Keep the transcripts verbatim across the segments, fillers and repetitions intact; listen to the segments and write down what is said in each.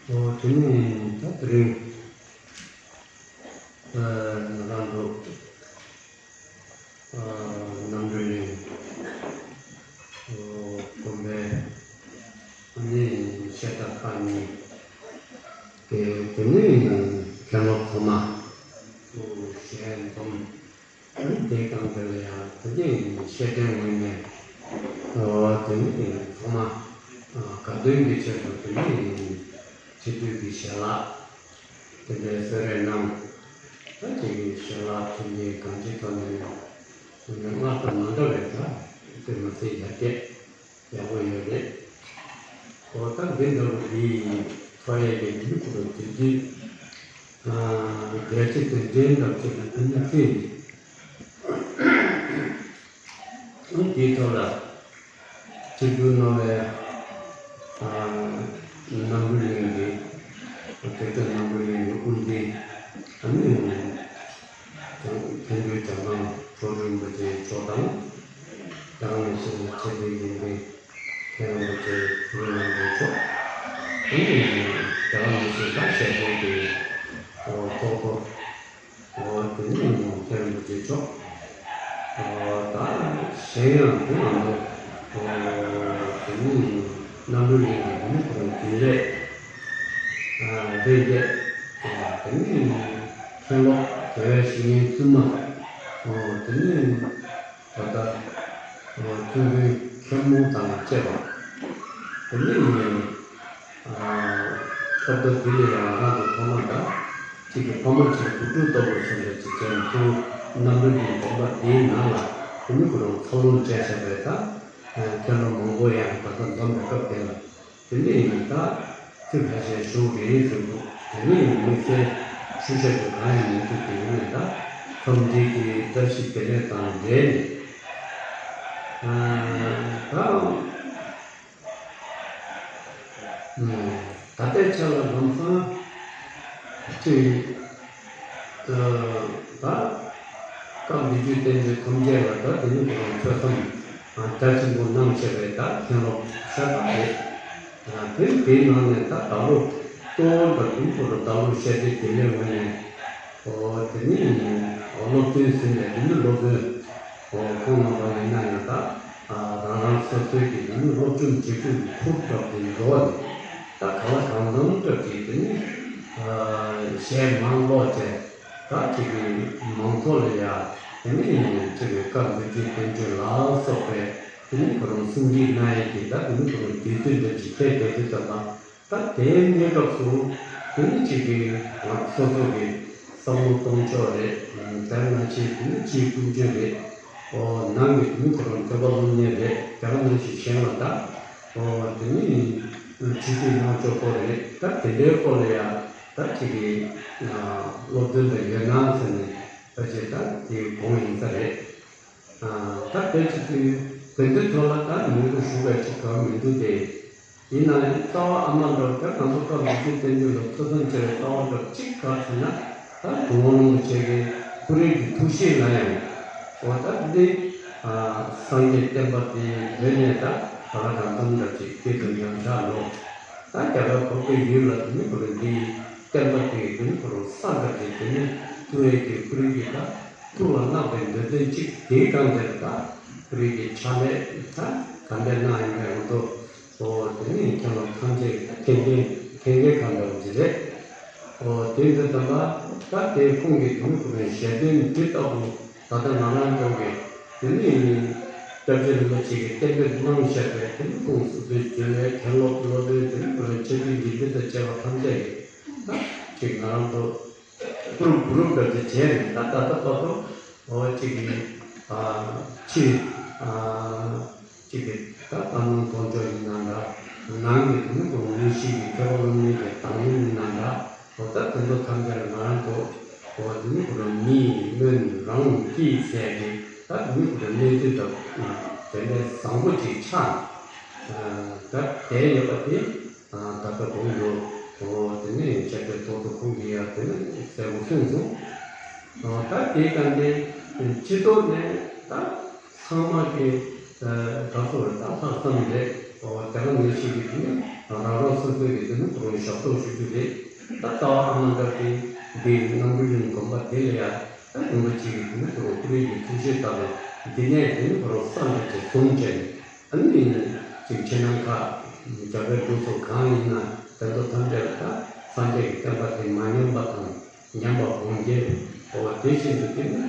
ཨོ་དེ་ནས་ད་དེ་རིང་ཨ་ང་རང་ཚོ་ཨ་རྣམ་གྲོལ་གླིང་ཨོ་དགོན་པའི་ཨ་ནི་བཤད་གྲྭ་ཁག་གཉིས་དེ་དེ་ནས་མཁན་སློབ་ཐོག་མ་ཨོ་ཞལ་འཛོམས། དེའི་སྒང་དེ་ལ་ཡང་ད་གིན་བཤད་གྲྭའི་ངོས་ནས་ཨོ་དེ་ནི་ཚང་མ་དགའ་སྟོན་གྱི་ཆེད་དུ་དེ་ནི་སྤྱི་འཐུས་ཀྱི་ཞལ་ལག་དེ་འདྲའི་གསོལ་རས་གནང་། ད་ཅིག་ཞལ་ལག་མཐུན་རྐྱེན་གང་ཅིའི་ཐོག་ནས་སྔར་དང་མ་འདྲ་བའི་ད་དེ་མ་ཚད་ཡར་རྒྱས། ཡག་པོ་ཡོད་རེད། ཨོ་ད་འདི་འདྲ་བོ་འདི་ཐོག་ཡས་ཀྱི་མི་ཁོ་རང་དུས་རྒྱུན་རྒྱལ་སྤྱི་དོན་ཆེན་འདྲ་བོ་ཅིག་ལ་ཕན་ན་ཐུག་ཡིན། ཨོ་དེའི་ཐོག་ལ་སྤྱི་འཐུས་གནང་བའི་རྣམ་གྲོལ་གླིང་གི་དེ་ཚོ་རྣམ་གྲོལ་གླིང་གི་དབུ་འཛིན་ཨ་ནི། དང་མཁན་པོའི་བྱ་བཏང་ཁྲོ་རིན་པོ་ཆེ་མཆོག་དང་། རྒྱ་གར་ནས་ཕྱིན་པའི་ཆེས་མཐོའི་དགེ་འདུན་མཁན་རིན་པོ་ཆེ་ཐུབ་རྒྱལ་མཆོག་དང་། རྒྱ་གར་ནས་ཕྱིན་པ་ཞལ་ལྡན་གྱི་ཐོག་ཐོག་ཨོ་དེ་ནས་མཁན་རིན་པོ་ཆེ་མཆོག་ཨོ་ད་གཞན་ཡང་དེ་ང་ཚོ་ཨོ་དེ་ནས་རྣམ་གྲོལ་གླིང་གི་མི་ཁོ་རང་རྒྱུན་ལས་ལྷན་རྒྱས། དེ་ནས་མཁན་སློབ་རྒྱལ་བའི་བཤེས་གཉེན་བཙུན་མ། དེ་ནས་ད་ལྟ་བཙུན་དཔོན་མཁན་མོ་དང་བཅས་པ། དེ་ནས་སྐབས་དེ་དུས་ལ་ཡང་རང་གི་ཐོག་མ་ད་གཅིག་གི་ཕ་མ་གཅིག་བུ་ཕྲུག་ལྟ་བུ་བྱས་ནས་ཅིག་བྱས་ནས་ཚུར་རྣམ་གྲོལ་གྱི་དགོན་པ་འདིའི་ནང་ལ་དེ་ནས་ཁོ་རང་འཚར་ལོངས་བྱས་བྱས་པའི་ད། མཁན་སློབ་མང་པོ་ཡང་ད་ལྟ་འཛོམས་པའི་སྐབས་དེ་ལ། དེ་འདྲ་ཡིན་ན་ད་ཚིག་ཕལ་ཆེར་ཞུ་དགོས་ཡིན་ཟེར་འདུག་དེ་ནས་དམིགས་བསལ་ཞུ་བྱ་རྒྱུ་གང་ཡང་མི་འདུག་དེ་ཡིན་ན་ད་འཚམས་འདྲི་གི་བཀྲ་ཤིས་བདེ་ལེགས་དང་འབྲེལ་ནས། ད་ད་ལྟའི་ཆ་ལ་ལམ་སང་ཅིག་ད་སྐབས་འདི་དུས་བསྟན་བཅོས་ཐམས་ཅད་ལ་ད་དེ་ནི་ཁོ་རང་ཐོས་བསམ་རྒྱ་ཆེན་པོ་གནང་བྱས་པའི་ད་མཁན་སློབ་ཤ་སྟག་རེད། དེ་དེའི་ནང་ནས་ད་ད་ལོ་གཙོ་བོ་འདྲ་དུ་ཁོ་རང་ད་ལོ་ཤ་སྟག་དེ་ལས་འོང་ནས་ཨོ་དེ་ནི་སློབ་སྟོན་ཟིན་ནས་དེ་ནི་སློབ་དཔོན་ཨོ་ཁོང་རྣམ་པ་ཡིན་ན་ཡང་ད་རང་རང་སོ་སོའི་གི་དེ་ནི་སློབ་སྦྱོང་བྱེད་དུས་ཁུར་འདྲ་དེ་འགྲོ་བ་རེད། ད་གང་ལ་གང་འཚམ་འདྲ་ཅིག་དེ་ནི་ཞལ་མང་ཀློག་བྱས། ད་ཅིག་གི་མང་ཚོགས་ལ་ཡ་དེ་ནི་ཅིག་གི་བཀའ་འདུལ་གྱི་བསྟན་བཅོས་ལ་སོགས་པའི་དེ་ནི་ཁོ་རང་གསུང་གྲོས་གནང་ཡས་ཀྱི་ད་དེ་ནི་ཁོ་རང་དུས་ཚོད་འདྲ་ཅིག་ཕེབས་བསྡད་དུས་ཙམ་པ། ད་དེའི་གནས་སྐབས་སུ་དེ་ནི་ཅིག་གི་ང་སོ་སོ་གི་བསམ་བློ་གཏོང་ཕྱོགས་རེད། དེ་ནང་བཞིན་དེ་ནི་སྤྱིའི་ཀུན་སྤྱོད་རེད། ཨོ་ནང་གི་དེ་ནི་ཁོ་རང་ཐོས་པ་སློབ་གཉེར་རེད། དེ་ག་ནང་བཞིན་གཞན་ལ་ད་ཨོ་དེ་ནི་ཆོས་སྤྱོད་གནང་ཕྱོགས་སྐོར་རེད། ད་དེ་འདྲའི་སྐོར་ལ་ཡ་ད་ཅིག་གི་སློབ་སྟོན་དང་ཡོད་སྣང་ཟེར་ནས་ད་ཅིག་ད་དེ་དགོངས་ཡིན་ས་རེད། ད་དེ་ཅིག་དུས་དེ་འདྲའི་ཐོག་ལ་ད་མི་འདུག་ཞུ་བའི་ཅིག་གང་མི་འདུག་སྟེ། ཡིན་ན་ཡང་རྩ་བ་ཨ་མ་འདྲ་བོ་ད་ང་ཚོ་སྐབས་མི་ཚེ་བསྟན་བཅོས་ལ་ཐོས་བསམ་བྱེད་པའི་རྩ་བ་འདྲ་བོ་གཅིག་ག་ཟེར་ན། ད་དུང་དབང་རིན་པོ་ཆེ་གི་ཁོ་རང་གི་ཐུགས་བཞེད་ལ་ཡང་འོ་ད་འདི་སངས་རྒྱས་བསྟན་པ་དེ་བོད་ནས་ད་ག་ལ་གང་འཚམ་འདྲ་ཅིག་སྐྱེས་ཐུབ་ཡང་ཆགས་ལོ། ད་རྒྱ་གར་བོད་པའི་ཡུལ་ལ་དེ་ནི་ཁོ་རང་འདི་བསྟན་པ་དེ་དེ་ནི་ཁོ་རང་ས་འདྲ་ཅིག་དེ་ནི་ཐུགས་ཡས་ཀྱི་ཁོ་རང་གི་ད་ཐུགས་ལ་བརྣག་པའི་འདོད་དོན་གཅིག་དེའི་སྒང་དེར་ད་ཁོ་རང་གི་ཕྱག་ལས་ད་ག་འདྲ་གནང་ཡོད་མེད་འོ་ད། ཨོ་དེ་ནས་ཁྱེད་རང་ཐམས་ཅད་ཀྱི་ད་མཁྱེན་མཁན་མཁྱེན་མཁན་གང་འདྲ་བ་ཅིག་རེད། ཨོ་དེ་འདི་ཙམ་པ་ད་དེ་ཁོང་གི་དུས་ཁོ་རང་ཞལ་འདོན་འདི་ལྟ་བུ་ད་ལྟ་ང་རང་ཚོ་གི་དེ་ནས་སྐྱབས་རྗེ་རིན་པོ་ཆེ་གིས་གཏན་འབེབས་གནང་བཞག་པའི་དེ་ནི་ཁོང་སོ་སོའི་རྒྱུན་ལས་མཁན་སློབ་སློབ་དཔོན་དེ་ནི་ཁོ་རང་ཆེད་དོན་འགན་འཛིན་དང་བཅས་པ་ཐམས་ཅད་ཀྱིས་ད་ཅིག་ང་རང་ཚོ་ཀུ་རུབ་ཀུ་རུབ་འདྲ་ཅིག་བྱས་ནས་ད་ད་ལྟ་བར་དུ་ཨོ་ཅིག་གི་ཕྱི་ཅིག་གི་ད་བཏང་སྙོམས་གཏོང་ཕྱོགས་ཡིན་ན་འདྲ། ནང་གི་དེ་ནི་ཁོང་དངོས་གཞི་གི་ཐོས་པ་སློབ་གཉེར་གྱི་དག་སྣོན་ཡིན་ན་འདྲ། ཨོ་ད་དེ་ཚོ་ཐམས་ཅད་ལ་ང་རང་ཚོ་ཨོ་དེ་ནི་ཁོ་རང་མིས་སྨོན་རང་གིས་ཟེར་གི་ད་དེ་ནི་ཁོ་རང་གནས་ཚུལ་དང་དེ་འདྲའི་བཟང་པོ་ཅིག་ཆགས། ད་དེ་ཡོད་པ་དེ། ད་ལྟ་གོང་དུ་དེ་ནས་བཤད་པའི་ཐོག་ཏུ་ཁོང་གིས་ཡང་དེ་ནས་གསལ་པོ་གསུངས་སོང་། ད་དེའི་སྟེང་དེ་སྤྱི་ཚོགས་ནས་ད་ཚང་མ་གི་ད་སོ་ད་ལྷག་བསམ་རེད། ཨོ་དེ་ག་ནང་བཞིན་གྱི་དེ་ནི་རང་རང་སོ་སོའི་གི་དེ་ནི་ཁོ་རང་ཞབས་ཏོག་ཞུ་རྒྱུ་རེད། ད་ལྟ་བ་ཨ་ནི་འདྲ་དེ་འདི་རྣམ་གྲོལ་གླིང་དགོན་པ་དེ་ལ་ཡ་ད་རིན་པོ་ཆེ་གི་དེ་ནི་ཁོ་རང་སྐུ་རིམ་གྱི་ཐུགས་བཞེད་ལྟར་ལ་འདི་ནས་དེ་ནི་ཁོ་རང་ས་འདྲ་ཅིག་བཟུང་བྱས་ནས། ཨ་ནི་ཅིག་ཕྱི་ནང་ཁ་རྒྱ་བལ་འབྲུག་སོགས་གང་ཡིན་ན་དེ་ཚོ་ཐམས་ཅད་ལ་ད་སངས་རྒྱས་ཀྱི་བསྟན་པ་དེ་མ་ཉམས་པ་དང་ཉམས་པ་སྒོམ་རྒྱུ། འོ་དེ་བཞིན་དུ་དེ་ནི་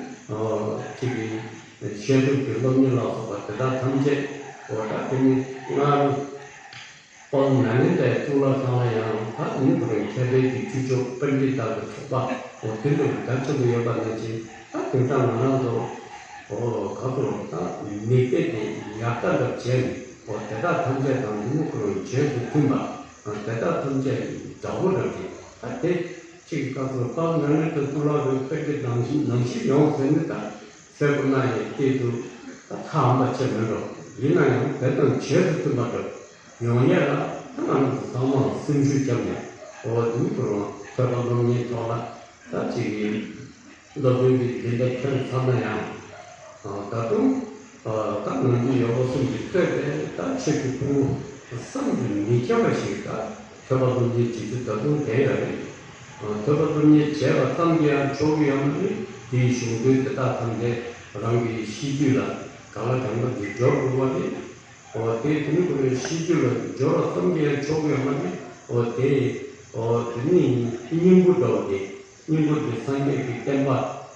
ཅིག་གི་བཤད་སྒྲུབ་ཀྱི་སློབ་གཉེར་ལ་སོགས་པ་དེ་དག་ཐམས་ཅད། འོ་ད་དེ་ནི་སྔར་དཔལ་ནཱ་ལེནྡྲའི་གཙུག་ལག་ཁང་ལ་ཡང་ད་དེ་ནི་ཁོ་རང་མཁས་པའི་གི་ཁྱུ་མཆོག་པཎྜི་ཏ་གི་ཚོགས་པ་འོ་དེ་འདྲ་གི་དར་ཁྱབ་ཏུ་ཡོད་པ་ནང་བཞིན། ད་དེང་སང་ང་རང་ཚོ་འོ་ག་ཚོད་ད་མིག་དཔེ་དེ་ཡག་ལྟ་འདྲ་བྱས་ནས་འོ་དེ་དག་ཐམས་ཅད་དང་དེ་ནི་ཁོ་རང་རྗེས་སུ་མཐུན་པ་དེ་དག་ཐམས་ཅད་འདྲ་པོ་འདྲ་གི་ད་དེ་གཅིག་གི་སྐབས་སུ་དཔལ་ནཱ་ལེནྡྲ་གཙུག་ལག་གི་དཔེ་དེབ་ནང་བཞིན་ནང་བཞིན་ཡོང་ཟེར་ནི་ད་གསལ་པོ་ན་ཡང་སྐད་དུ་ད་ཐག་ཨ་མ་ཆད་མེད་འགྲོ། ཡིན་ན་ཡང་དེ་དང་རྗེས་སུ་མཐུན་པ་འགྲོ་ཡོང་ཡས་ལ་ད་ང་རང་ཚོ་ཚང་མ་སེམས་ཤུགས་བརྒྱབ་ནས་འོ་དེ་ནི་ཁོ་རང་ཐོས་པ་སློབ་གཉེར་ཐོག་ལ་ད་གཅིག་གི་སློབ་དཔོན་གྱི་འདི་འདྲ་ཐོན་ཚར་ན་ཡང་། ད་དུང་ད་ནང་རྒྱུད་ཡོད་པ་གསུམ་གྱིས་གཙོས་པའི་ད་ཆོས་ཀྱི་ཕུང་པོ་བསམ་གྱིས་མི་ཁྱབ་པ་ཞིག་ད་ཐོས་པ་སློབ་གཉེར་བྱེད་རྒྱུ་ད་དུང་ལྡན་ཡོད་རེད། ཐོས་པ་སློབ་གཉེར་བྱས་པ་ཙམ་གྱིས་ཡང་ཆོག་གི་ཡོད་མ་རེད། དེའི་གཞུང་དོན་དེ་དག་ཐམས་ཅད་རང་གི་གཤིས་རྒྱུད་ལ་གང་ལ་གང་འཚམ་གྱིས་སྦྱོར་དགོས་པ་རེད། འོ་དེ་དེ་ནི་ཁོ་རའི་གཤིས་རྒྱུད་ལ་སྦྱོར་བ་ཙམ་གྱིས་ཡང་ཆོག་གི་ཡོད་མ་རེད། འོ་དེ་འོ་དེ་ནི་སྙིང་པོ་འདྲ་བོ་དེ། སྙིང་པོ་དེ་སངས་རྒྱས་ཀྱི་བསྟན་པ་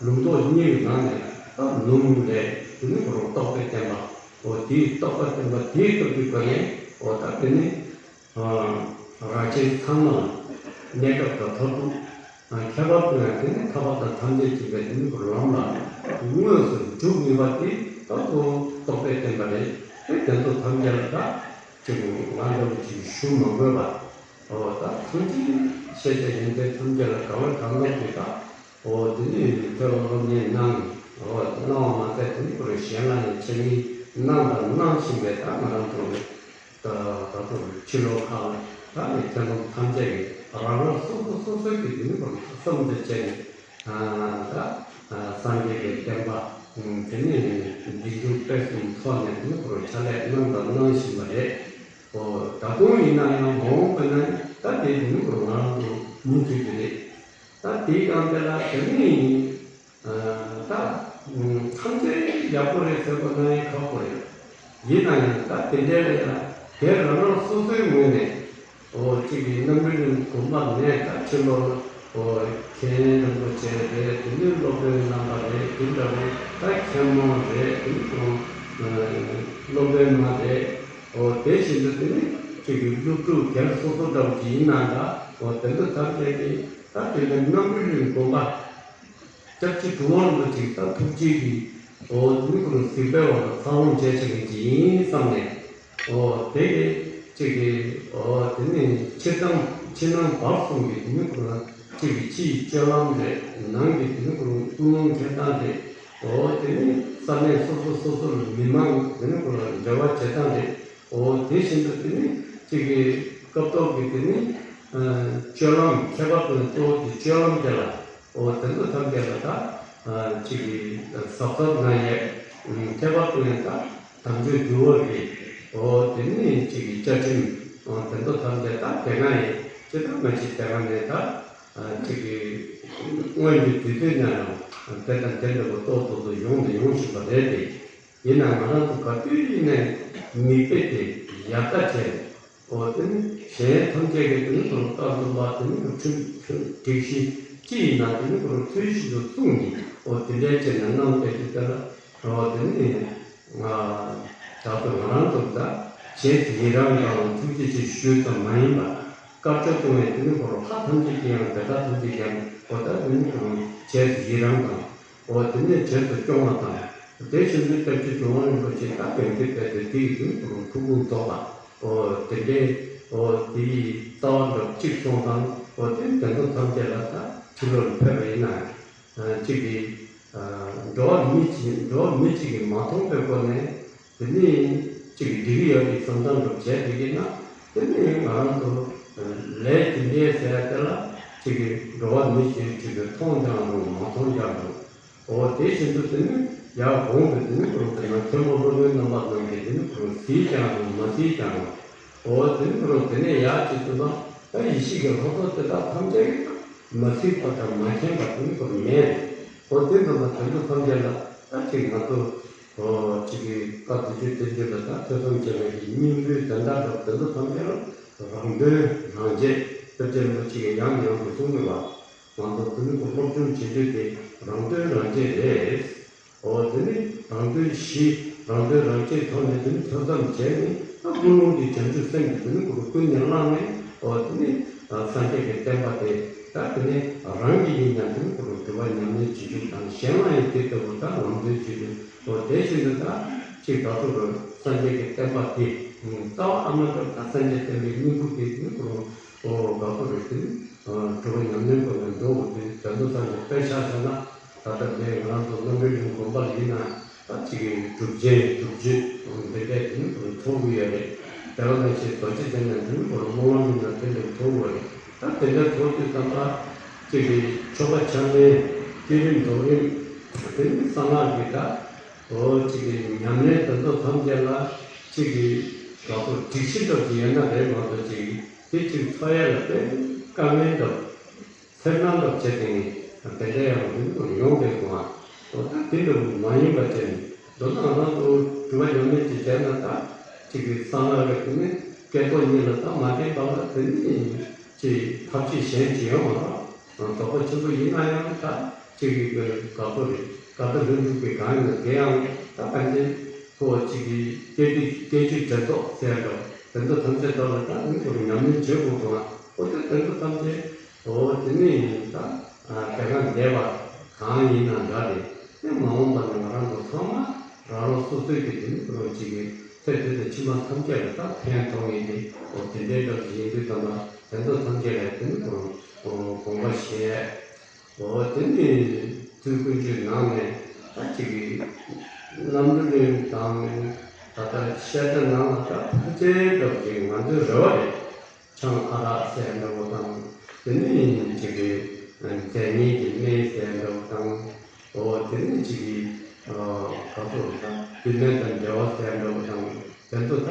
ལུང་རྟོགས་གཉིས་ཀྱི་ནང་ནས་ད་ལུང་ལས་དེ་ནི་ཁོ་རང་རྟོགས་པའི་བསྟན་པ། འོ་དེའི་རྟོགས་པ་བསྟན་པ་དེའི་སྟོབས་ཀྱི་སྒོ་ནས་འོ་ད་དེ་ནི་རང་གཞན་ཚང་མ་ལ་གནས་སྐབས་དང་མཐར་ཐུག་ཁྱད་པར་དུ་ཡང་དེ་ནི་ཐར་པ་དང་ཐམས་ཅད་མཁྱེན་པའི་དེ་ནི་ལམ་ལ་དངོས་སུ་འཇུག་ནུས་པ་དེ་ད་ཁོ་རྟོགས་པའི་བསྟན་པ་རེད། དེ་དེ་ཚོ་ཐམས་ཅད་ལ་ད་ཅིག་ང་འདྲ་བོ་ཅིག་ཞུ་མ་དགོས་པ། འོ་ད་ཐམས་ཅད་ཤེས་བྱ་ཡོན་ཏན་ཐམས་ཅད་ལ་དགའ་བ་དགའ་སྣང་གིས་ད་འོ་དེ་ནི་ཐོས་པ་སློབ་གཉེར་གནང་། འོ་གནང་བ་མ་ཟད་དེ་ནི་ཁོ་རང་གཞན་ལ་ཡང་འཆད་ཉན་གནང་དང་གནང་བཞིན་པའི་ད་ང་རང་ཚོ་ནི་ད་ད་ཚོ་ཕྱི་ལོགས་ཁག་ལ་ད་ནི་ཐོན་ལམ་ཐམས་ཅད་ཀྱི་རང་རང་སོ་སོ་སོ་སོའི་གི་དེ་ནི་ཁོ་རང་བསམ་དུ་བྱས་ནས་ད་སངས་རྒྱས་ཀྱི་བསྟན་པ་དེ་ནི་འཛིན་སྐྱོང་སྤེལ་གསུམ་ཐོག་ནས་དེ་ནི་ཁོ་རང་ཕྱག་ལས་གནང་དང་གནང་བཞིན་པ་རེད། ཨོ་ད་དུང་ཡིན་ན་ཡང་མ་འོངས་པ་ན་ད་དེ་དུས་ནི་ང་རང་ཚོ་མུ་མཐུད་ཀྱི་རེད། ད་དེའི་སྒང་དེ་ལ་དེ་ནི་ད་ཐམས་ཅད་ཡག་པོ་རེད་ཟེར་བ་ན་ཡང་ཁག་པོ་རེད། ཡིན་ན་ཡང་ད་དེ་འདྲའི་ལ་ཡང་དེ་རང་རང་སོ་སོའི་ངོས་ནས་ཨོ་གཅིག་གི་རྣམ་གྲོལ་གླིང་དགོན་པ་ནས་ད་ཕྱི་ལོགས་ལ་ཨོ་མཁན་རིན་པོ་ཆེ་རེད། དེ་ནི་སློབ་དཔོན་རྣམ་པ་རེད། དེ་འདྲ་བོ་ད་མཁན་མོ་རེད། དེ་ནི་ཁོང་སློབ་དཔོན་མ་རེད། འོ་དེ་བཞིན་དུ་དེ་ནི་ཁྱེད་ཀྱི་སློབ་ཕྲུག་སྒེར་སོ་སོ་འདྲ་བོ་ཅིག་ཡིན་ན་འདྲ། འོ་དེ་ཚོ་ཐམས་ཅད་ཀྱིས་ད་དེ་ནི་རྣམ་གྲོལ་གླིང་དགོན་པ་སྐྱབས་རྗེ་གྲུབ་དབང་རིན་པོ་ཆེ་ད་ཐུགས་རྗེ་གིས་འོ་དེ་ནི་ཁོ་རང་གཟིགས་པའི་འོག་ལ་འཚར་ལོངས་བྱས་བྱས་ཀྱི་ཅིག་ཡིན་བསམ་ནས། འོ་དེ་གི་ཅིག་གི་འོ་དེ་ནི་ཕྱི་དང་ཕྱི་ནང་བར་གསུམ་གྱི་དེ་ནི་ཁོ་རང་ཅིག་གི་ཕྱིའི་སྤྱོད་ལམ་རེད། ནང་གི་དེ་ནི་ཁོ་རང་ཀུན་སློང་འཁྱེར་སྟངས་རེད། འོ་དེ་ནི་ས་གནས་སོ་སོ་སོ་སོ་ལ་མི་མང་དེ་ནི་ཁོ་རང་འབྲེལ་བ་བྱེད་སྟངས་རེད། འོ་དེ་བཞིན་དུ་དེ་ནི་གཅིག་གི་སྐབས་ཐོག་གི་དེ་ནི་སྤྱོད་ལམ་ཁྱད་པར་དུ་གཙོ་བོ་དེ་སྤྱོད་ལམ་དེ་ལ་འོ་དེ་ཚོ་ཐམས་ཅད་ལ་ད་གཅིག་གི་གཟབ་གཟབ་གནང་ཡས། ཁྱད་པར་དུ་ཡང་ད་དམ་ཆོས་འདུལ་བ་གི་འོ་དེ་ནི་གཅིག་གི་བཅའ་ཁྲིམས་འོ་དེ་ཚོ་ཐམས་ཅད་ད་དེ་སྔ་ཡི་ཅི་ལྟར་མ་ཅི་དེ་སྔ་ནས་ད་གཅིག་གི་སྔོན་གྱི་དུས་ཚོད་ནང་ཡང་དེ་དང་དེ་འདྲ་བོ་ཏོག་ཏོག་ཏོ་ཡོང་དང་ཡོང་བཞིན་པ་རེད་དེ། ཡིན་ནའང་ང་རང་ཚོ་ག་དུས་ཡིན་ནའི་མིག་དཔེ་དེ་ཡག་ཐག་བྱས། འོ་དེ་ནི་གཞན་ཐམས་ཅད་ཀྱི་དེ་ནི་ཁོ་རང་བཀའ་སློབ་པ་དེ་ནི་ཁོ་ཁྲིམས་ཁྲིམས་སྒྲིག་གཞི་ཅི་ཡིན་ན་དེ་ནི་ཁོ་རང་ཚུལ་བཞིན་དུ་བསྲུངས་ནས་འོ་དེ་འདྲའི་བྱས་ནས་གནང་བསྡད་རྒྱུ་དེ་ལ་འོ་དེ་ནི་ང་ད་ཚོ་ང་རང་ཚོ་ད་རྗེས་སུ་ཡི་རང་དང་ཐུགས་རྗེ་ཆེ་ཞུས་ཙམ་མ་ཡིན་པ་དཀར་ཕྱོགས་གཏོང་བའི་དེ་ནི་ཁོ་རང་ལྷ་ཐམས་ཅད་ཀྱིས་ཡང་དེ་དག་ཐམས་ཅད་ཀྱིས་ཡང་འོ་ད་དེ་ནི་ཁོ་རང་རྗེས་སུ་ཡི་རང་དང་། འོ་དེ་ནས་རྗེས་སུ་སྐྱོང་བ་དང་། དེ་བཞིན་དུ་སྐྱབས་རྗེ་གྲུབ་དབང་རིན་པོ་ཆེ་ད་ཡོངས་འཛིན་པས་དེ་དེ་ཡི་དུས་ཁོ་རང་ཐུགས་དགོངས་རྫོགས་པ། འོ་དེ་འདྲའི་འོ་དེ་ཡི་རྩ་བ་འདྲ་གཅིག་སོང་ཙང་འོ་དེ་དེ་ཚོ་ཐམས་ཅད་ལ་ད་ཕྱི་ལོགས་ལ་ཕེབས་པ་ཡིན་ན། གཅིག་གིས་འགྲོ་བ་མི་གཅིག་འགྲོ་བ་མི་གཅིག་གིས་མ་མཐོང་པའི་སྒོ་ནས། དེ་ནི་གཅིག་གིས་འགྲིག་གི་ཡོད་པའི་བསམ་བློ་འདྲ་བྱས་བསྡད་ཀྱི་ན། དེ་ནི་ང་རང་ཚོ་ལས་དེ་འདྲའི་ཟེར་ཡ་དེ་ལ་གཅིག་གིས་འགྲོ་བ་མི་གཅིག་གཅིག་གིས་མཐོང་ཀྱང་རུང་མ་མཐོང་ཀྱང་རུང་། འོ་དེ་བཞིན་དུ་དེ་ནི་ཡར་གོང་དུ་དེ་ནི་ཁོ་རང་དེ་ན་མཁན་པོ་སློབ་དཔོན་རྣམ་པ་རྣམས་ཀྱིས་དེ་ནི་ཁོ་རང་གཟིགས་ཀྱང་རུང་མ་གཟིགས་ཀྱང་རུང་ འོ་དེ་ནི་ཁོ་རང་དེ་ནས་ཡར་ཅིག་ཏུ་ན་ད་ཡེ་ཤེས་ཀྱི་ལྷ་ཚོགས་དེ་དག་ཐམས་ཅད་ཀྱིས་མ་ཚིག་པ་དང་མ་མཁྱེན་པ་དེ་ནི་ཁོ་རང་མེད། འོ་དེ་ཙམ་པ་དེ་ཚོ་ཐམས་ཅད་ལ་ད་ཅིག་ང་ཚོ་འོ་ཅིག་གི་བཀའ་བདེ་སྤྱོད་བསྟན་བཅོས་ལ་ད་ཐོས་བསམ་བྱས་པའི་སྙིང་པོའི་དོན་དག་འདྲ་དེ་ཚོ་ཐམས་ཅད་ལ་རང་དོན་རང་གཅེས་དཔེ་ཆ་རིན་པོ་ཆེ་གིས་ཡང་ཡང་དུ་གསུངས་ཡོད་པ། ང་ཚོ་དེ་ནི་ཁོ་སློབ་སྦྱོང་བྱེད་རྒྱུ་དེ་རང་དོན་རང་གཅེས་རེད། འོ་དེ་ནི་རང་དོན་ཞི་རང་དོན་རང་གཅེས་ཐོག་ནས་དེ་ནི་ཐོས་བསམ་བྱས་ནས་ད་ཀུན་སློང་གི་བྱང་ཆུབ་སེམས་ཀྱི་དེ་ནི་ཁོ་རང་ཀུན་ནས་བསླངས་ནས། འོ་དེ་ནི་སངས་རྒྱས་ཀྱི་བསྟན་པ་དེ་ད་དེ་ནི་རང་གིས་ཡིན་ན་དེ་ནི་ཁོ་རང་སྒྲུབ་པ་ཉམས་ལེན་བྱེད་རྒྱུ་དང་གཞན་ལ་ཡང་དེ་ལྟ་བུ་ད་ལམ་སྟོན་བྱེད་རྒྱུ། འོ་དེ་བཞིན་དུ་ད་ཅིག་ད་ཚོ་རང་སངས་རྒྱས་ཀྱི་བསྟན་པ་དེ་རྩ་བ་ཨ་མ་ལྟར་ད་སངས་རྒྱས་བསྟན་པའི་སྙིང་པོ་དེ་དེ་ནི་ཁོ་རང་འོ་ད་ཚོ་རེད་དེ་ནི་སྒྲུབ་པ་ཉམས་ལེན་སྐོར་ལ་འགྲོ་དགོས་དུས་དོན་དུ་ད་ནི་དཔེ་ཆ་བཞག་ན། ད་ལྟ་དེ་ང་རང་ཚོ་རྣམ་གྲོལ་གླིང་དགོན་པ་ལ་ཡིན་ན་ད་ཅིག་གི་སྒྲུབ་ཆེན་སྒྲུབ་མཆོད་འདི་འདྲའི་དེ་ནི་ཚོགས་ཀྱི་ཡོད་རེད། དེ་ག་ནང་བཞིན་རྡོ་རྗེ་གདན་ནས་དེ་ནི་སྨོན་ལམ་ཡིན་ན་དེ་འདྲ་ཚོགས་ཀྱི་ཡོད་རེད། ད་དེ་འདྲ་ཚོགས་དུས་ཙམ་པ་ཅིག་གི་མཆོད་པ་ཕྱག་ལེན་བསྐྱེད་རིམ་རྫོགས་རིམ་དེ་ནི་གསང་སྔགས་ཀྱི་ད་འོ་ཅིག་གི་ཉམས་ལེན་དེ་ཚོ་ཐམས་ཅད་ལ་ཅིག་གི་དགའ་པོ་སྒྲིག་གཞི་འདྲ་ཅིག་ཡོད་ན་རེད་མ་གཏོགས་ཅིག་དེ་ཅིག་འཚོལ་ཡ་ལ་དཔེ་དཀའ་ངལ་འདྲ། སེར་སྣ་ལ་བྱས་ཏེ་ནི་དེ་འདྲ་ཡང་དེ་ཚོ་ཡོང་བསྡད་འདུག་ཨ། འོ་ད་དེ་འདྲ་མ་ཡིན་པ་བྱས་ནས་མདོར་ན་ང་རང་ཚོ་སྒྲུབ་པ་ཉམས་ལེན་ཅིག་བྱས་ན་ད་ཅིག་གི་གསང་སྔགས་རེད་དེ་ནི་སྐྱེ་ཐོག་གཉིས་ལ་ད་མ་བརྟེན་པ་ལ་དེ་ནི་ཅིག་ཐབས་ཤེས་གཞན་ཅིག་ཡོང་བ་རེད། རྫོགས་པ་ཆེན་པོ་ཡིན་ན་ཡང་ད་ཅིག་གི་དགའ་པོ་རེད། ཀ་ཏ་ལྷུན་གྲུབ་ཀྱི་གང་ཡིན་ན་དེ་ཡང་ད་གང་ཅི་ཁོ་ཅིག་གི་སྐད་ཅིག་སྐད་ཅིག་དྲན་རྟོག་ཟེར་འགྲོ་དེ་ཚོ་ཐམས་ཅད་དག་ལ་ད་ནི་ཁོ་ཉམས་ལེན་བྱེད་དགོས་དང་ཁོ་ཚོ་དེ་ཚོ་ཐམས་ཅད། འོ་དེ་ནི་ད་དེ་ག་འདས་པ་གང་ཡིན་ན་འདྲ་རེད། དེ་མ་འོངས་པ་ནི་ང་རང་ཚོ་ཚང་མ་རང་རང་སོ་སོའི་གི་དེ་ནི་ཁོ་རང་ཅིག་གི་ཚེ་འདི་དང་ཕྱི་མ་ཐམས་ཅད་ལ་ད་ཕན་ཐོགས་ངེས་ཏེ། འོ་དེ་འདྲའི་སྐབས་སུ་ཡིན་དུས་ཙམ་པ་དེ་ཚོ་ཐམས་ཅད་ལ་དེ་ནི་ཁོ་རང་དགོངས་པ་བཞེས། འོ་དེ་ནི་དུས་ཀུན་གྱི་ནང་ནས་ད་ཅིག་གི་རྣམ་གྲོལ་གླིང་དང་ད་ལྟ་བཤད་གྲྭ་ནང་ལ་ད་ཕལ་ཆེར་སྐབས་ཀྱི་ང་ཚོའི་རེ་བ་རེད། ཆང་ཨ་རག་ཟེར་འདྲ་བོ་དང་། དེ་ནི་ཅིག་གི་མཛེས་ཉེས་ཀྱི་གནས་ཟེར་འདྲ་བོ་དང་། འོ་དེ་ནི་ཅིག་གི་ག་ཚོད་དང་བུད་མེད་དང་འབྲེལ་བ་ཟེར་འདྲ་བོ་དང་དེ་ཚོ་ད་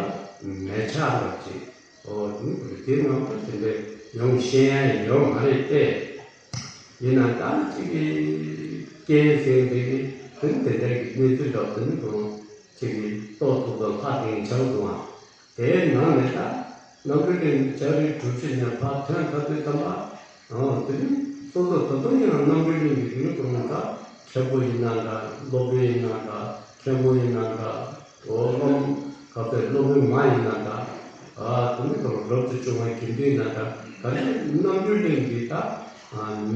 མེད་ཆགས་འདྲ་ཅིག་འོ་དེ་ནི་དེ་ནང་དུ་དེ་འདྲ་ཡོང་ཤེས་ཡ་ཡོད་མ་རེད་དེ། ཡིན་ན་ད་ཅིག་གི་རྐྱེན་ཟེར་དེ་གི་དེ་ནི་དེ་འདྲ་གི་གནས་ཚུལ་འདྲ་དེ་ནི་དུ་ཅིག་གི་ཏོག་ཏོག་ཏོག་ལྷག་དེ་ཡིན་ཆགས་འདུག་ཨ། དེའི་ནང་ནས་ད་རྣམ་གྲོལ་གླིང་ལྕགས་རི་གྲུ་བཞི་ནས་ཕར་ཐོན་ཐག་དུས་ཙམ་པ། འོ་དེ་ནི་སོ་སོ་ད་དུང་ཡང་རྣམ་གྲོལ་གླིང་གི་དེ་ནི་ཁོ་རང་ད་མཁན་པོ་ཡིན་ན་འདྲ། སློབ་དཔོན་ཡིན་ན་འདྲ། མཁན་པོ་ཡིན་ན་འདྲ། འོ་སློབ་ག་ཚོད་སློབ་དཔོན་མ་ཡིན་ན་འདྲ། ཨ་དེ་ནི་ཁོ་རང་རབ་ཏུ་བྱུང་བ་དགེ་འདུན་ཡིན་ན་འདྲ། ག་ནས་རྣམ་གྲོལ་གླིང་གི་ད་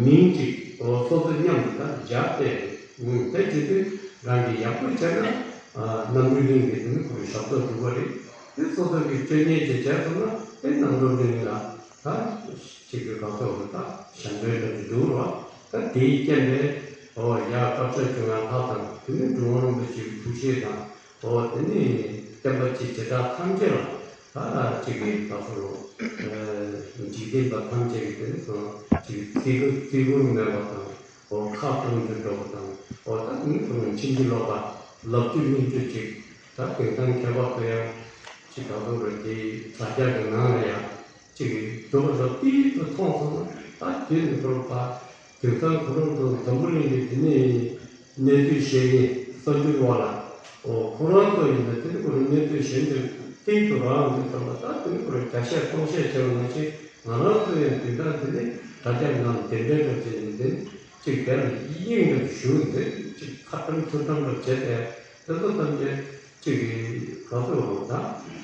མིང་ཅིག་འོ་སོ་སོ་མཉམ་དུ་ད་སྦྱར་ཏེ། དེ་བྱེད་དུས་རང་གིས་ཡག་པོ་བྱས་ན། རྣམ་གྲོལ་གླིང་གི་དེ་ནི་ཁོ་རང་ཞབས་ཏོག་སྒྲུབ་པ་རེད། དེ་སོ་སོ་གིས་སྤྱོད་ངན་ཅིག་བྱས་སོང་ན་དེ་རྣམ་གྲོལ་གླིང་ལ་ད་ཅིག་གི་ག་ཚོད་འོ་ད་ཞབས་འདྲེན་འདྲ་ཅིག་འདུག་རོགས། ད་དེའི་རྐྱེན་པས་འོ་ཡར་དཀར་ཕྱོགས་ཀྱི་ང་ལྷ་དང་དེ་ནི་འགྲོ་བ་རིན་པོ་ཆེའི་ཐུགས་རྗེ་དང་། འོ་དེ་ནི་བསྟན་པ་སྤྱི་བྱེ་བྲག་ཐམས་ཅད་ལ་ད་ཅིག་གི་ག་ཚོད་འོ་འཇིག་རྟེན་པ་ཐམས་ཅད་ཀྱི་དེ་ནི་ཅིག་བརྩི་བཀུར་བརྩི་བཀུར་མེད་པ་དང་། འོ་ཁ་གཏོང་རྒྱུ་འདྲ་བོ་དང་། འོ་ད་ནི་ཁོ་རང་ཕྱིན་ཅི་ལོག་པ་ལབ་རྒྱུ་སྨིན་རྒྱུ་ཅིག་ད་དེང་སང་མཁས་པ་ཚོ་ཡང་ཅིག་ད་དུང་རེ་དེའི་དྲ་རྒྱ་གི་ནང་ལ་ཡང་ཅིག་གི་སྒྲུབ་པ་ཚོ་ཏིལ་དུ་མཐོང་སོང་ན་ད་དེ་ནི་ཁོ་རང་ད་དེང་སང་ཁོ་རང་ཚོ་འཛམ་བུ་གླིང་གི་དེ་ནི་གནས་ཚུལ་ཤེས་མཁན་གསར་འགྱུར་བ་ལ། འོ་ཁོ་རང་ཚོ་ཡིན་ན་དེ་ནི་ཁོ་རང་གནས་ཚུལ་ཤེས་མཁན་ཏིལ་དུ་རང་ཡིན་ཙམ་པ་ད་དེ་ནི་ཁོ་རང་བརྒྱ་བཤད་སྟོང་བཤད་བྱས་པ་ནང་བཞིན་ང་རང་ཚོ་ཡང་དེང་སང་དེ་ནི་དྲ་རྒྱ་ནང་གདན་འདྲེན་འདྲ་བྱས་ནས་དེ་ནི། ཅིག་དེར་དབྱིངས་ལ་ཞུགས་ཏེ་ཅིག་ཁ་བཀྲམ་ཐུགས་བཀྲམ་ལ་བྱས་ཏེ་དེ་ཚོ་ཐམས་ཅད་ཅིག་གི་ག་ཚོད་འོང་ད་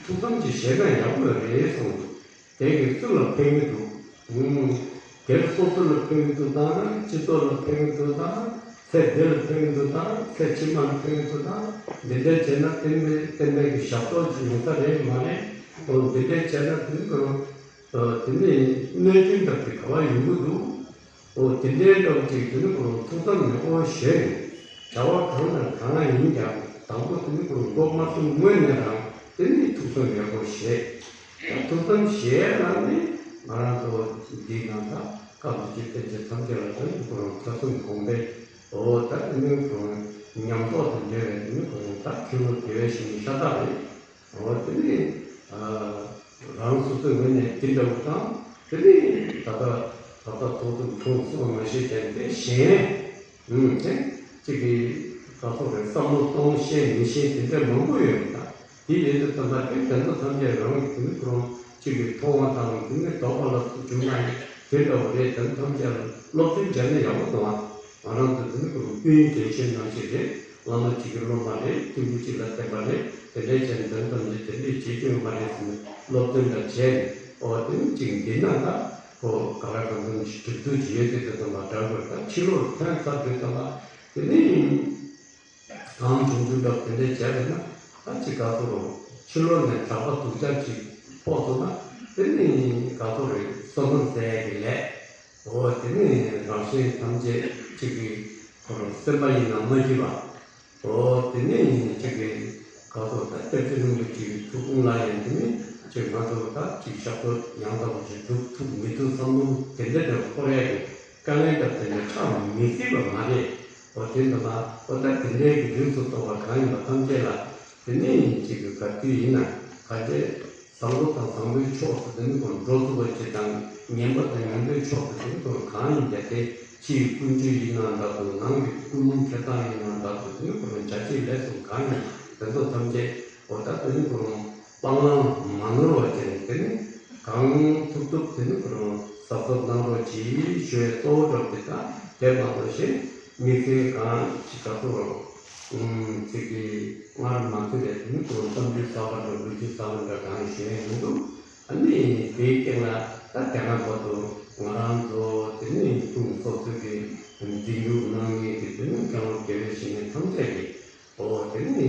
ཐུགས་བསམ་ཅིག་བཞེས་ན་ཡག་པོ་རེད་གསུངས་འདུག་དེ་གི་སུ་ལ་ཕན་གི་འདུག་ཨུམ། དེར་སོ་སོ་ལ་ཕན་གི་འདུག་དང་སྤྱི་ཚོགས་ལ་ཕན་གི་འདུག་དང་ཚེ་འདི་ལ་ཕན་གི་འདུག་དང་ཚེ་ཕྱི་མ་ལ་ཕན་གི་འདུག་དང་འདི་འདྲ་བྱས་ན་བསྟན་པའི་བསྟན་པའི་གི་ཞབས་ཏོག་ཅིག་ཡོང་ས་རེད་མ་རེད། འོ་འདི་འདྲ་བྱས་ན་དེ་ནི་ཁོ་རང་དེ་ནི་གནོད་སྐྱོན་འདྲ་དེ་ག་བ་ཡོང་གི་འདུག་འོ་དེ་འདྲའི་འདྲ་བོ་ཅིག་དེ་ནི་ཁོ་རང་ཐུགས་བསམ་ཡག་པོ་བཞེས་ནས་བྱ་བ་གང་དང་གང་ཡིན་ཀྱང་དང་པོ་དེ་ནི་ཁོ་རང་མགོ་མ་ཚོས་སྔོན་ནས་རང་དེ་ནི་ཐུགས་བསམ་ཡག་པོ་བཞེས། ད་ཐུགས་བསམ་བཞེས་ཡ་ནི་ང་རང་ཚོ་འདིའི་ནང་ད་སྐབས་འདི་ཅིག་བསྟན་བཅོས་ཐམས་ཅད་ལ་དེ་ནི་ཁོ་རང་ཐོས་བསམ་གོང་འཕེལ། འོ་ད་དེ་ནི་ཁོ་རང་ཉམས་རྟོགས་དང་འབྲེལ་བའི་དེ་ནི་ཁོ་རང་ད་མཁས་པོ་དེ་བས་ཞིག་ནི་ཤ་སྟག་རེད། འོ་དེ་ནི་ཨ། རང་སོ་སོའི་ངོས་ནས་དེ་འདྲ་བོ་དང་། དེ་ནས་ད་ལྟ་ད་ལྟ་ཐོག་ཏུ་མཐོང་སོང་མ་ཤེས་ཀྱང་དེ་གཞན་ཨུམ་དེ་གཅིག་གི་ག་ཚོད་རེད། བསམ་བློ་གཏོང་ཤེས་མི་ཤེས་དེ་འདྲ་མང་པོ་ཡོད་རེད། ད་དེ་ཡོད་དུས་ཙམ་པ་དེ་དོན་དུ་ཐམས་ཅད་རང་གི་དེ་ནི་ཁོ་རང་གཅིག་གི་མཐོང་བ་དང་དེ་ནི་དོགས་པ་ལ་སོགས་བྱུང་ན་ཡང་དེ་འདྲ་བོ་རེད། དོན་ཐམས་ཅད་ལ་སློབ་སྟོན་བྱས་ན་ཡག་པོ་འདུག་ཨ། ང་རང་ཚོ་དེ་ནི་ཁོ་རང་སྐུའི་དྲན་ཤེས་ནང་བཞིན་རེད། བླ་མ་གཅིག་གི་སློབ་མ་རེད། སྐྱེས་བུ་གཅིག་ལ་བསྟེན་པ་རེད། དེ་འདྲའི་བྱས་ནས་དོན་ཙམ་ཞིག་དེ་འདྲའི་བྱེད་རྒྱུ་ཡོད་མ་རེད་ཟེར་ནས་སློབ་སྟོན་འདྲ་བྱས་ནས། ཨོ་དེ་ནི་གཅིག་འདི་ན་ད་ཁོ་ག་ལ་གང་འཚམ་ཞིག་གྲུབ་ཚུལ་ཅིག་ཡོད་དེ། དེ་ཙམ་པ་འདྲ་དགོས། ད་ཕྱི་ལོགས་ཐོན་ཚར་དུས་ཙམ་པ་དེ་ནི་གང་བྱུང་བྱུང་འདྲ་དེ་འདྲའི་བྱས་པ་ན། ད་གཅིག་ག་ཚོད་རུང་ཕྱི་ལོགས་ནས་གྲགས་པ་སྡུག་ཅག་ཅིག་ཕོག་སོང་ན། དེ་ནི་ག་ཚོད་རེད། བསོད་ནམས་བསགས་ཡས་ཀྱི་ལས། འོ་དེ་ནི་རང་གཞན་ཐམས་ཅད་གཅིག་གི་ཁོ་རང་སེམས་པ་ཡིན་ན་མ་སྐྱིད་པ། འོ་དེ་ནི་གཅིག་གི་ག་ཚོད་ད་སྐྱབས་རྗེ་རིན་པོ་ཆེའི་ཐུགས་དགོངས་ལ་ཡང་དེ་ནི་གཅིག་ང་ཚོ་ད་གཅིག་ཞབས་ཏོག་ཡང་དག་པ་ཞིག་སྒྲུབ་ཐུབ་མི་ཐུབ་བསམ་བློ་དེ་འདྲ་འདྲ་འཁོར་ཡ་གི་དཀའ་ངལ་འདྲ་དེ་འདྲ་ཆགས་མི་སྲིད་པ་མ་རེད། འོ་དེ་འདྲ་ལ་འོ་ད་དེ་འདྲའི་གི་རིགས་སུ་གཏོགས་པ་གང་ཡིན་པ་ཐམས་ཅད་ལ་དེ་ནི་གཅིག་གི་ག་དུས་ཡིན་ན་ག་ཚད། བཟང་པོ་དང་བཟང་པོའི་ཕྱོགས་སུ་དེ་ནི་ཁོ་འགྲོ་ཐུབ་པ་ཅིག་དང་། ངན་པ་དང་ངན་པའི་ཕྱོགས་སུ་དེ་ནི་ཁོ་གང་ཡིན་ཀྱང་། དེ་ཕྱིའི་ཀུན་སྤྱོད་ཡིན་ན་འདྲ་འདུག། ནང་གི་ཀུན་སློང་འཁྲིད་སྟངས་ཡིན་ན་འདྲ་འདུག། དེ་ནི་ཁོ་བྱ་བྱེད་ལས་གསུམ་གང་ཡིན་དེ་ཚོ་ཐམས་ཅད་འོ་ད་དེ་ནི་ཁོ་སྤང་བླང་མ་ནོར་བ་བྱས་ནས། དེ་ནི་གང་ཐུབ་ཐུབ་དེ་ནི་ཁོ་གཟབ་གཟབ་གནང་རོགས་གྱིས་ཞུ་ཡས་གཙོ་བོ་འདྲ་བོ་དེ། ད་དེ་མ་གཏོགས་གཞན་དམིགས་བསལ་གང་ཅིག་ག་ཚོད་རུང་། ཨུམ། ཚིག་གི་སྔར་མ་ཐོས་པའི་དེ་ནི་ཁོ་བསམ་རྒྱུ་གསར་པ་འདྲ་ལོ་རྒྱུས་གསར་པ་འདྲ་གང་ཡང་ཞུ་ཡས་མི་འདུག། ཨ་ནི་དེའི་སྟེང་ལ་ད་དེ་སྔ་བར་དུ་ང་རང་ཚོ་དེ་ནི་དཔུང་ཚོགས་ཚོས་ཀྱི་འཛིན་སྐྱོང་གནང་མཁན་གྱི་དེ་ནི་སྐྱབས་མགོན་དགེ་བའི་བཤེས་གཉེན་ཐམས་ཅད་ཀྱིས། འོ་དེ་ནི་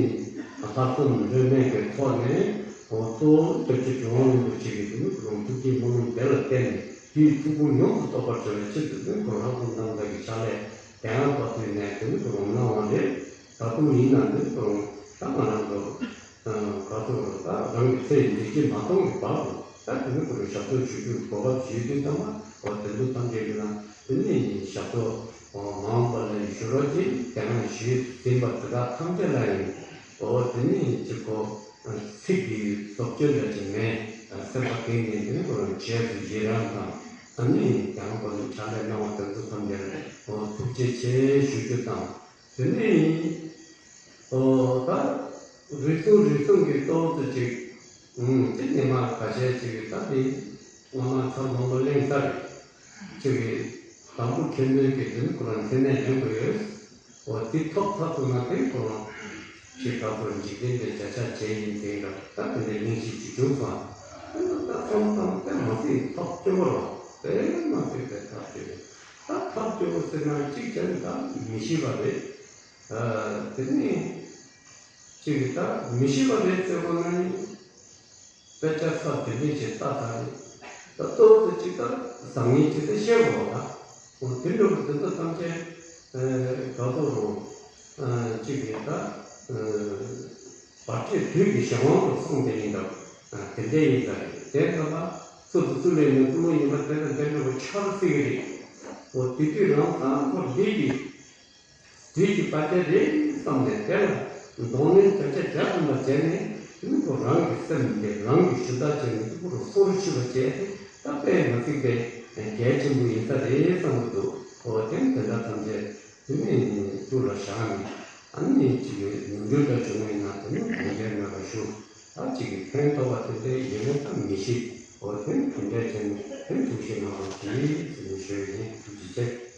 ལྷག་བསམ་ལྷོད་མེད་ཀྱི་ཐོག་ནས། འོ་གཙོ་བོ་སྐྱབས་རྗེ་གྲུབ་དབང་རིན་པོ་ཆེ་གིས་དེ་ནི་ཁོ་རང་ཐུགས་བསྐྱེད་སྨོན་ལམ་དེ་ལ་བརྟེན་ནས། དེའི་ཐུགས་ཁུར་ཡོངས་སུ་རྟོགས་པར་བྱ་བའི་ཆེད་དུ་ནི་ཁོ་ལྷག་བསམ་རྣམ་དག་གི་ཕྱག་ལས་དེ་སྔ་བར་དུ་ནས་དེ་ནི་ཁོ་རང་གནང་བ་རེད། ད་དུང་ཡིན་ན་ནི་ཁོ་རང་ད་ང་རང་ཚོ་ག་ཚོད་ད་རང་གི་ཚེ་འདི་ཕྱི་མ་སྟོང་གི་བར་དུ་ད་དེ་ནི་ཁོ་རང་ཞབས་ཏོག་ཞུ་རྒྱུའི་གོ་སྐབས་ཞུས་དུས་ཙམ་པ། འོ་དེ་ཚོ་ཐམས་ཅད་ཀྱི་ནང་དེ་ནི་ཞབས་ཏོག་མ་འོངས་པ་ལ་ཞུ་རོགས་གྱིས། དེ་སྔ་ཞུས་ཟིན་པ་དེ་དག་ཐམས་ཅད་ལ་ཡང་འོ་དེ་ནི་གཅིག་གོ་ཚིག་གི་སྟོབས་བཅུ་འདྲ་ཅིག་མེད། སེམས་པ་གཏིང་ནས་དེ་ནི་ཁོ་རང་རྗེས་སུ་ཡི་རང་དང་། ཨ་ནི་ཡང་ཁོ་ནི་ཕྱག་ལས་གནང་བ་དེ་ཚོ་ཐམས་ཅད་ལ་འོ་ཐུགས་རྗེ་ཆེ་ཞུ་རྒྱུ་དང་། དེ་ནི་འོ་ད་རིགས་གསུམ་རིགས་གསུམ་གྱི་སྟོབས་ཚུལ་ཅིག་ཨུམ་དེ་ཉི་མ་ཁ་ཤས་ཅིག་གི་ད་དེ་སྔ་མ་ཚར་མང་པོ་གླེང་ཚར་རེད། ཅིག་གི་དང་པོ་མཁན་པོའི་གི་དེ་ནི་ཁོ་རང་མཚན་གནས་ལེན་དགོས་ཡོད། འོ་དེ་ཐོབ་ཚར་སོང་ན་དེ་ཁོ་རང་ཅིག་ག་ཚོད་འཇིག་རྟེན་པའི་བརྒྱ་ཆ་བྱས་ཡིན་དེ་འདྲ་ད་དེ་འདྲའི་གླེང་གཞི་ཅིག་བྱུང་སོང་། དེ་ནི་ད་བསམ་བསམ་དེ་མ་སྲིད་ཐབས་སྐྱོ་བོ་རེད། དེ་མ་སྲིད་པའི་ཐབས་སྐྱོ་བོ། ད་ཐབས་སྐྱོ་བོ་ཟེར་ན་གཅིག་བྱས་ན་ད་མི་ཤེས་པ་རེད། ཨ་དེ་ནི་གཅིག་གི་ད་མི་ཤེས་པ་རེད་ཟེར་བ་ན་ནི་དཔེ་ཆ་ས་དེ་འདྲས་ཅིག་ལྟ་ཚར་རེད། ད་ལྟོ་ཚོ་གཅིག་ད་བཟང་ངན་ཅིག་ད་ཤེས་དགོས་པ། འོ་དེ་འདྲ་བོ་དེ་ཚོ་ཐམས་ཅད་ཨ་ག་ཚོད་རུང་ཨ་གཅིག་གི་ད་ཨ་བར་ཆད་དུས་ཀྱི་གཞན་དབང་དུ་སོང་སྟེ་ཡིན་ད། ཨ་དེ་འདྲས་ཡིན་ད་རེད། དེ་ལྟ་ན་སུ་དང་སུ་ལས་ནས་ཀུན་སློང་ཡིན་པ་དེ་དང་དེ་འདྲ་བོ་ཆགས་སྲིད་ཀྱི་རེད། འོ་དེ་དུས་རང་ད་ཁོ་འདི་གི་དུས་ཀྱི་དཔལ་ཆ་རེད་བསམ་ནས་དེ་ལ་གདོང་ལེན་བརྒྱ་ཆ་བརྒྱ་ཐམ་པ་བྱས་ནས། དེ་ནི་ཁོ་རང་གི་སེམས་དེ་རང་གིས་ཞུ་དག་བྱས་ནས་དེ་ཁོ་རང་སོར་ཆུད་པ་བྱས་ཏེ། ད་དཔེ་མ་སྲིད་པའི་གལ་ཆེན་པོ་ཡིན་ས་རེད་བསམ་གྱི་འདུག། འོ་དེ་དེ་འདྲ་ཐམས་ཅད་དེ་ནི་ཐུགས་ལ་བཞག་ནས། ཨ་ནི་གཅིག་གི་ནོར་འཁྲུལ་འདྲ་བྱུང་བ་ཡིན་ན་དེ་ནི་དགོངས་འགལ་མེད་པར་ཞུ། ད་གཅིག་གི་ཕན་ཐོགས་པ་དེ་འདྲའི་ཡོད་མེད་ད་མི་ཤེས། འོ་དེ་ནི་དེ་འདྲ་བྱས་ནས་དེ་ཐུགས་ཞིབ་གནང་རོགས་གྱིས་ཟེར་ནས་ཞུ་ཡི་ཡིན། ཐུགས་རྗེ་ཆེ།